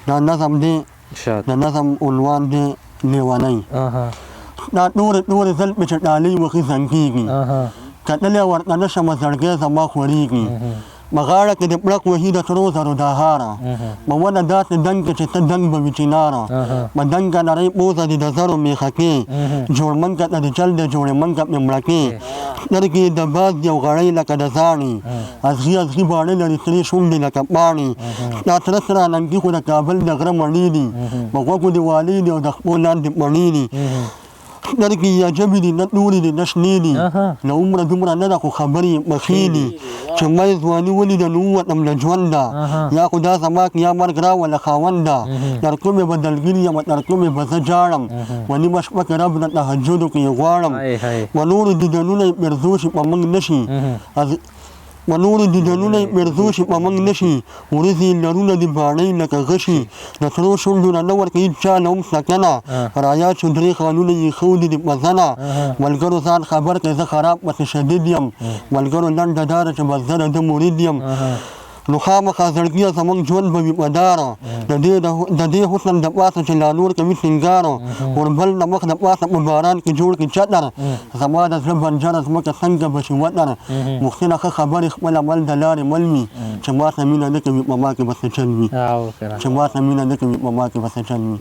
دا نظم دی، د نظم عنوان دی لیونی. دا تورې تورې زلفې چې ډالۍ وهي زنګېږي، کتلی ورته نه شمه زړګی زما خوړېږي. په غاړه کې دې پړک وهي د سرو زرو دا هاره، په ونه داسې دنګ چې ته دنګ به وي چناره، په دنګه نرۍ پوزه دې د زرو میخکې، جوړ منګه ته دې چل دی جوړې منګه پرې مړه کې، سترګې یې د باز دي او غړۍ لکه د زاڼې، ازغي ازغي باڼه لري سرې شونډې لکه پاڼې، ستا سره سره اننګي خو د کابل د غره مڼې دي، په غوږو دې والۍ دي او د خپو لاندې پڼې دي، سترګې یې عجبې دي نه تورې دي نه شنې دي، له عمره دومره نه ده خو خبرې یې پخې دي، چې ما یې ځواني ولیده نو ووتم له ژونده، یا خدا زما یا مرګ راوله خاونده، تر کومې به دلګیر یم تر کومې به زه ژاړم، په نیمه شپه کې رب نه تهجدو کې یې غواړم، په نورو دیدنونه یې پیرزو شي په موږ نه شي، په نورو دیدنونه یې پیرزو شي په موږ نه شي، وریځې یې لرونه دي باڼه یې لکه غشي، د سرو شونډو نه نه ورکوي چا له هم سکنه، رایا شو درې خالونه یې ایښودي دي په زنه، ملګرو ځان خبر کړئ زه خراب پسې شدید یم، ملګرو لنډه دا ده چې بس زه د ده مرید یم. نو خامخا زړګیه زمونږ ژوند به وي په دار، د دې حسن د پاسه چې لا نور کوي سینګار، اوربل د مخ د پاسه په باران کې جوړ کړي چتر، زما د زړه بنجره ځمکه څنګه به شي وتر، محسنه ښه خبرې خپل عمل د لارې مل وي، چې ما سره مینه نه کوي په ما کې به څه چل وي، چې ما سره مینه نه کوي په ما کې به څه چل وي.